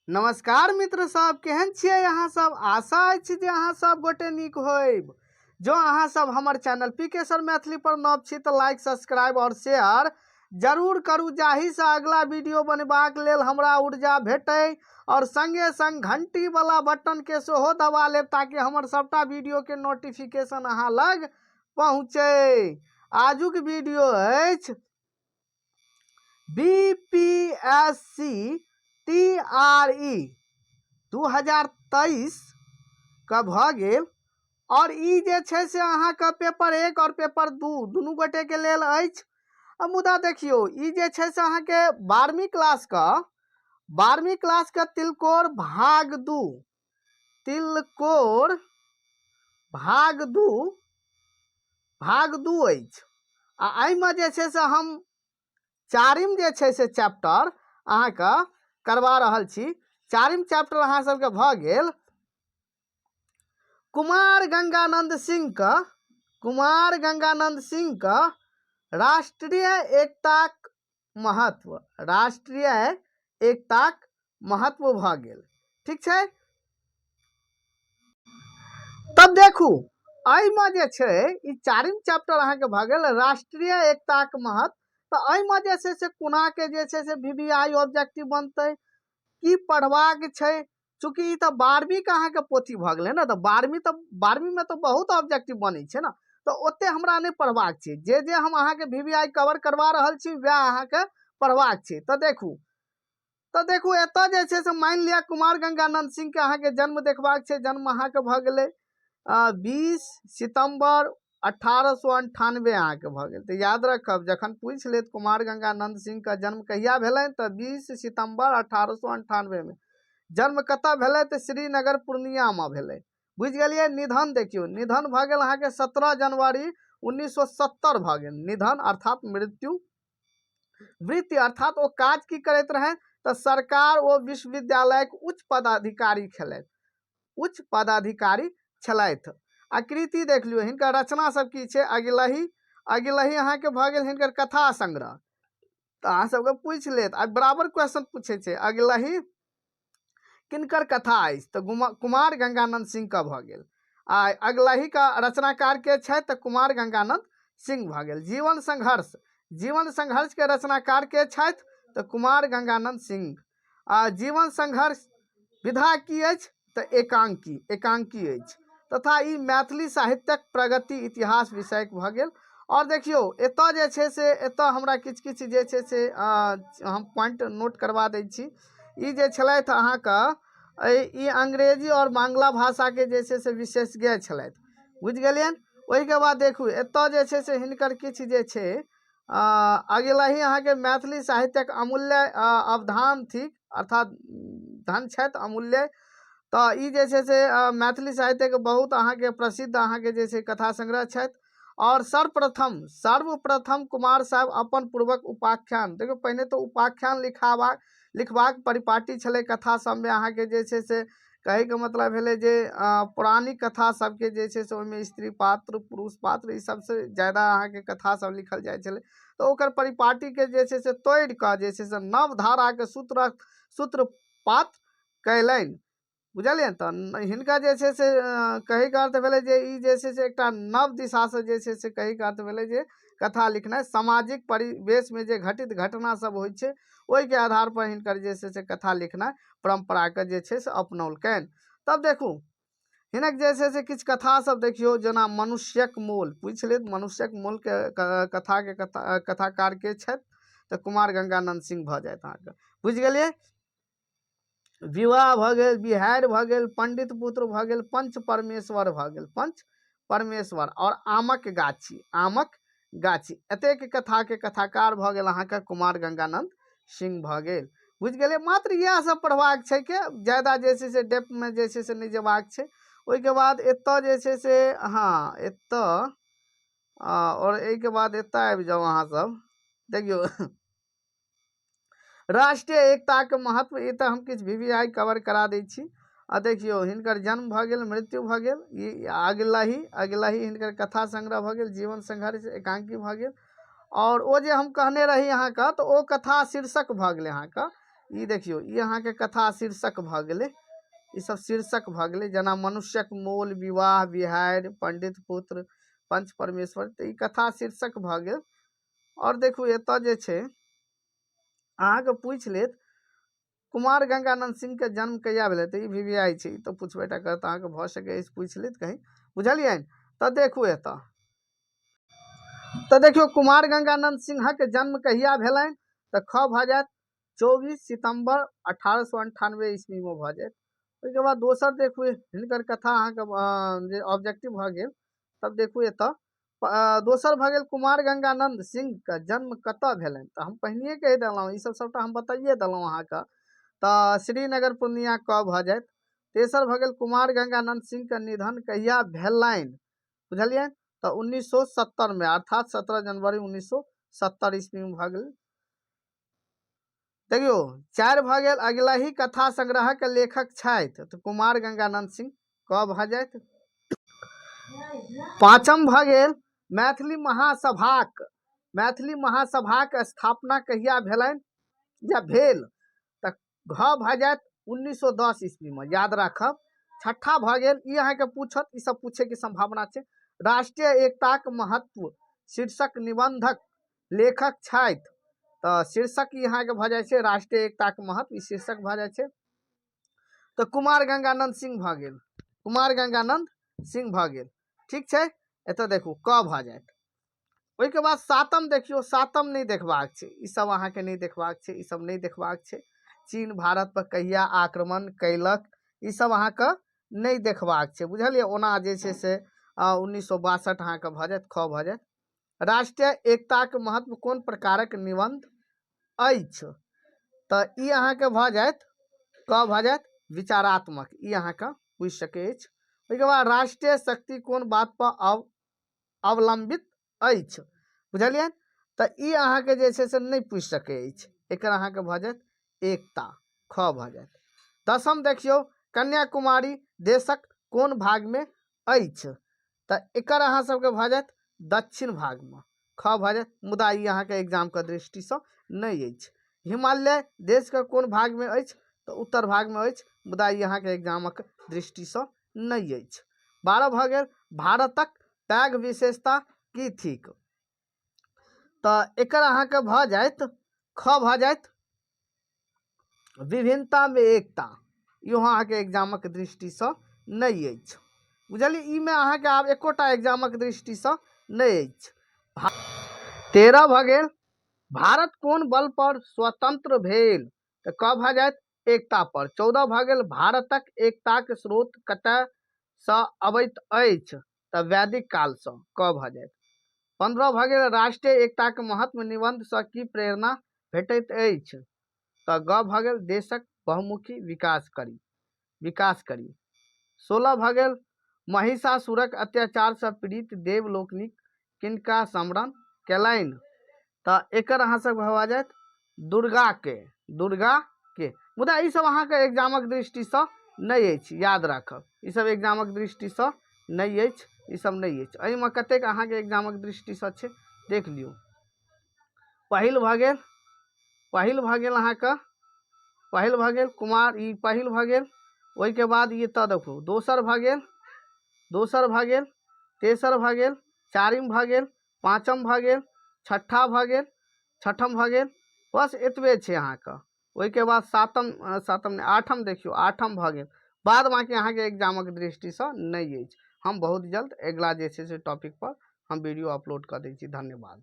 नमस्कार मित्र सब, केहन छियै अहाँ सब? आशा अछि जे अहाँ सब गोटे नीक होइब। जो अहाँ सब हमर चैनल पी के सर मैथिली पर नव छी तऽ लाइक, सब्सक्राइब और शेयर जरूर करू, जाहिसँ अगला वीडियो बनेबाक लेल हमरा ऊर्जा भेटै। और संगे संग घंटी वाला बटन के सेहो दबा लेब ताकि हमर सबटा वीडियो के नोटिफिकेशन अहाँ लग पहुँचे। आजुक वीडियो अछि B P S C T R E 2023 के भऽ गेल। और ई जे छै से अहाँके पेपर 1 और पेपर 2 दुनू गोटेके लेल अछि। आ मुदा देखियौ, ई जे छै से अहाँके 12वीं क्लास के तिलकोर भाग 2, तिलकोर भाग 2, भाग 2 अछि। आ एहिमे जे छै से हम चारिम जे छै से चैप्टर अहाँके करवा रहल छी। चारिम चैप्टर अहाँ सबके भऽ गेल कुमार गंगानंद सिंह का, कुमार गंगानंद सिंह का राष्ट्रीय एकताक महत्व, राष्ट्रीय एकताक महत्व भऽ गेल। ठीक छै, तब देखू एहिमे जे छै ई चारिम चैप्टर अहाँके भऽ गेल राष्ट्रीय एकताक महत्व। तऽ एहिमे जे छै से कोना के जे छै से वी वी I objective बनतै, की पढ़बाक छै। चूँकि ई तऽ 12वीं के अहाँके पोथी भऽ गेलै ने, तऽ 12वीं में तऽ बहुत ऑब्जेक्टिव बनै छै ने, तऽ ओते हमरा नहि पढ़बाक छै। जे जे हम अहाँके वी वी I cover करवा रहल छी वएह अहाँके पढ़बाक छै। तऽ देखू एतऽ जे छै से मानि लिअ कुमार गंगानंद सिंह के अहाँके जन्म देखबाक छै। जन्म अहाँके भऽ गेलै 20 सितम्बर 1898 अहाँके भऽ गेल। तऽ याद रखब, जखन पूछि लेत कुमार गंगानंद सिंह के जन्म कहिया भेलनि, तऽ 20 सितम्बर 1898 में। जन्म कतऽ भेलै, तऽ श्रीनगर पूर्णियामे भेलै। बुझि गेलियै। निधन देखियौ, निधन भऽ गेल अहाँके 17 जनवरी 1970 भऽ गेल निधन, अर्थात मृत्यु। वृत्ति अर्थात ओ काज की करैत रहै, तऽ सरकार ओ विश्वविद्यालयक उच्च पदाधिकारी छलथि, उच्च पदाधिकारी छलथि। आ कृति देख लियौ, हिनकर रचना सब की छै। अगिलही, अगिलही अहाँके भऽ गेल हिनकर कथा संग्रह। तऽ अहाँ सबके पूछि लेत, आ बराबर क्वेश्चन पूछै छै, अगिलही किनकर कथा अछि, तऽ कुमार गंगानंद सिंह के भऽ गेल। आ अगिलही के रचनाकार के छथि, तऽ कुमार गंगानंद सिंह भऽ गेल। जीवन संघर्ष, जीवन संघर्ष के रचनाकार के छथि, तऽ कुमार गंगानंद सिंह। आ जीवन संघर्ष विधा की अछि, तऽ एकांकी, एकांकी अछि। तथा ई मैथिली साहित्यक प्रगति इतिहास विषयक भऽ गेल। और देखियौ एतऽ जे छै से एतऽ हमरा किछु किछु जे छै से हम पॉइंट नोट करवा दै छी। ई जे छलथि अहाँके ई अंग्रेजी और बांग्ला भाषाके जे छै से विशेषज्ञ छलथि, बुझि गेलियनि। ओहिके बाद देखू एतऽ जे छै से हिनकर किछु जे छै अगिलही अहाँके मैथिली साहित्यक अमूल्य अवधान थिक, अर्थात धन छथि अमूल्य। तऽ ई जे छै से मैथिली साहित्यके बहुत अहाँके प्रसिद्ध अहाँके जे छै कथा संग्रह छथि। और सर्वप्रथम कुमार साहब अपन पूर्वक उपाख्यान, देखियौ पहिने तऽ उपाख्यान लिखबाक परिपाटी छलै कथा सबमे अहाँके जे छै से कहैके मतलब भेलै जे पौराणिक कथा सबके जे छै से ओहिमे स्त्री पात्र पुरुष पात्र ई सबसँ ज्यादा अहाँके कथा सब लिखल जाइ छलै। तऽ ओकर परिपाटीके जे छै से तोड़ि कऽ जे छै से नव धाराके सूत्रपात कयलनि, बुझलियै। तऽ हिनका जे छै से कहैके अर्थ भेलै जे ई जे छै से एकटा नव दिशासँ जे छै से कहैके अर्थ भेलै जे कथा लिखनाइ सामाजिक परिवेशमे जे घटित घटना सब होइ छै ओहिके आधार पर हिनकर जे छै से कथा लिखनाइ परम्पराके जे छै से अपनौलकनि। तब देखू हिनक जे छै से किछु कथा सब देखियौ, जेना मनुष्यक मोल, पूछि लेत मनुष्यक मोलके कथाके कथाकार के छथि, तऽ कुमार गंगानंद सिंह भऽ जायत अहाँके, बुझि गेलियै। विवाह भऽ गेल, बिहारि भऽ गेल, पंडित पुत्र भऽ गेल, पंच परमेश्वर भऽ गेल, पंच परमेश्वर और आमक गाछी, आमक गाछी, एतेक कथाके कथाकार भऽ गेल अहाँके कुमार गंगानंद सिंह भऽ गेल, बुझि गेलियै। मात्र इएह सब पढ़बाक छै के ज्यादा जे छै से डेप्थमे जे छै से नहि जेबाक छै। ओहिके बाद एतऽ जे छै से हँ एतऽ आओर एहिके बाद एतऽ आबि जाउ अहाँ सब, देखियौ राष्ट्रीय एकताके महत्व, ई तऽ हम किछु वी वी I cover करा दै छी। आ देखियौ हिनकर जन्म भऽ गेल, मृत्यु भऽ गेल, ई अगिलही हिनकर कथा संग्रह भऽ गेल, जीवन संघर्ष एकांकी भऽ गेल। और ओ जे हम कहने रही अहाँके, तऽ ओ कथा शीर्षक भऽ गेलै अहाँके ई देखियौ, ई अहाँके कथा शीर्षक भऽ गेलै। ई सब शीर्षक भऽ गेलै, जेना मनुष्यक मोल, विवाह, बिहाड़ि, पंडित पुत्र, पंच परमेश्वर। तऽ ई कथा शीर्षक भऽ गेल। आओर देखू, एतऽ जे छै अहाँके पूछि लेत कुमार गंगानंद सिंह के जन्म कहिया भेलै, तऽ ई VVI छै, ई तऽ पुछबे टा करत अहाँके, भऽ सकै अछि पूछि लेत कहीं, बुझलियै? तऽ देखू एतऽ, तऽ देखियौ कुमार गंगानंद सिंहक जन्म कहिया भेलनि, तऽ ख भऽ जायत 24 सितम्बर 1898 ईस्वीमे भऽ जायत। ओहिके बाद दोसर देखू, हिनकर कथा अहाँके जे ऑब्जेक्टिव भऽ गेल। तब देखू एतऽ दोसर भऽ गेल कुमार गंगानंद सिंहके जन्म कतऽ भेलनि, तऽ हम पहिनहिए कहि देलहुँ, ई सब सबटा हम बताइए देलहुँ अहाँके, तऽ श्रीनगर पूर्णिया क भऽ जायत। तेसर भऽ गेल कुमार गंगानंद सिंहके निधन कहिया भेलनि, बुझलियै? तऽ 1970मे, अर्थात 17 जनवरी 1970 ईस्वीमे भऽ गेल। देखियौ, 4 भऽ गेल अगिला ही कथा संग्रहक लेखक छथि, तऽ कुमार गंगानंद सिंह क भऽ जायत। पाँचम भऽ गेल मैथिली महासभाक स्थापना कहिया भेलनि या भेल, तऽ घ भऽ जायत 1910 ईस्वीमे, याद राखब। छठा भऽ गेल, ई अहाँके पूछत, ई सब पूछैके सम्भावना छै, राष्ट्रीय एकताक महत्व शीर्षक निबंधक लेखक छथि, तऽ शीर्षक ई अहाँके भऽ जाइ छै राष्ट्रीय एकताक महत्व, ई शीर्षक भऽ जाइ छै, तऽ कुमार गंगानंद सिंह भऽ गेल, कुमार गंगानंद सिंह भऽ गेल। ठीक छै, एतऽ देखू क भऽ जायत। ओहिके बाद सातम देखियौ, सातम नहि देखबाक छै, ई सब अहाँके नहि देखबाक छै, ई सब नहि देखबाक छै। चीन भारत पर कहिया आक्रमण कयलक, ई सब अहाँके नहि देखबाक छै, बुझलियै? ओना जे छै से 1962 अहाँके भऽ जायत, ख भऽ जायत। राष्ट्रीय एकताक महत्व कोन प्रकारक निबंध अछि, तऽ ई अहाँके भऽ जायत क भऽ जायत विचारात्मक, ई अहाँके पूछि सकै अछि। ओहिके बाद राष्ट्रीय शक्ति कोन बात पर अवलंबित अछि, बुझलियै? तऽ ई अहाँके जे छै से नहि पूछि सकै अछि, एकर अहाँके भऽ जायत एकता, ख भऽ जायत। दसम देखियौ, कन्याकुमारी देशक कोन भागमे अछि, तऽ एकर अहाँ सबके भऽ जायत दक्षिण भागमे, ख भऽ जायत। मुदा ई अहाँके एग्जामके दृष्टिसँ नहि अछि। हिमालय देशके कोन भागमे अछि, तऽ उत्तर भागमे अछि, मुदा ई अहाँके एग्जामक दृष्टिसँ नहि अछि। 12 भऽ गेल भारतक पैघ विशेषता की थिक, तऽ एकर अहाँके भऽ जायत ख भऽ जायत विभिन्नतामे एकता, इहो अहाँके एग्जामक दृष्टिसँ नहि अछि, बुझलियै? ई मे अहाँके आब एकोटा एग्जामक दृष्टिसँ नहि अछि। 13 भऽ गेल भारत कोन बल पर स्वतंत्र भेल, तऽ क भऽ जायत एकता पर। 14 भऽ गेल भारतक एकताक स्रोत कतयसँ अबैत अछि, तऽ वैदिक कालसँ, क भऽ जायत। 15 भऽ गेल राष्ट्रीय एकताक महत्व निबंधसँ की प्रेरणा भेटैत अछि, तऽ ग भऽ गेल देशक बहुमुखी विकास करी, विकास करी। 16 भऽ गेल महिषासुरक अत्याचारसँ पीड़ित देव लोकनिक किनका स्मरण केलनि, तऽ एकर अहाँ सब भऽ जायत दुर्गा के, दुर्गा के। मुदा ई सब अहाँके एग्जामक दृष्टिसँ नहि अछि, याद राखब, ई सब एग्जामक दृष्टिसँ नहि अछि, ई सब नहि अछि। एहिमे कतेक अहाँके एग्जामक दृष्टिसँ छै देख लियौ। पहिल भऽ गेल, पहिल भऽ गेल अहाँके, पहिल भऽ गेल कुमार, ई पहिल भऽ गेल। ओहिके बाद ई एतऽ देखू दोसर भऽ गेल, दोसर भऽ गेल, तेसर भऽ गेल, चारिम भऽ गेल, पाँचम भऽ गेल, छठा भऽ गेल, छठम भऽ गेल, बस एतबे छै अहाँके। ओहिके बाद सातम, सातम नहि, आठम देखियौ, आठम भऽ गेल। बाद बाँकी अहाँके एग्जामक दृष्टिसँ नहि अछि। हम बहुत जल्द अगिला जे छै से टॉपिक पर हम वीडियो अपलोड कऽ दै छी। धन्यवाद।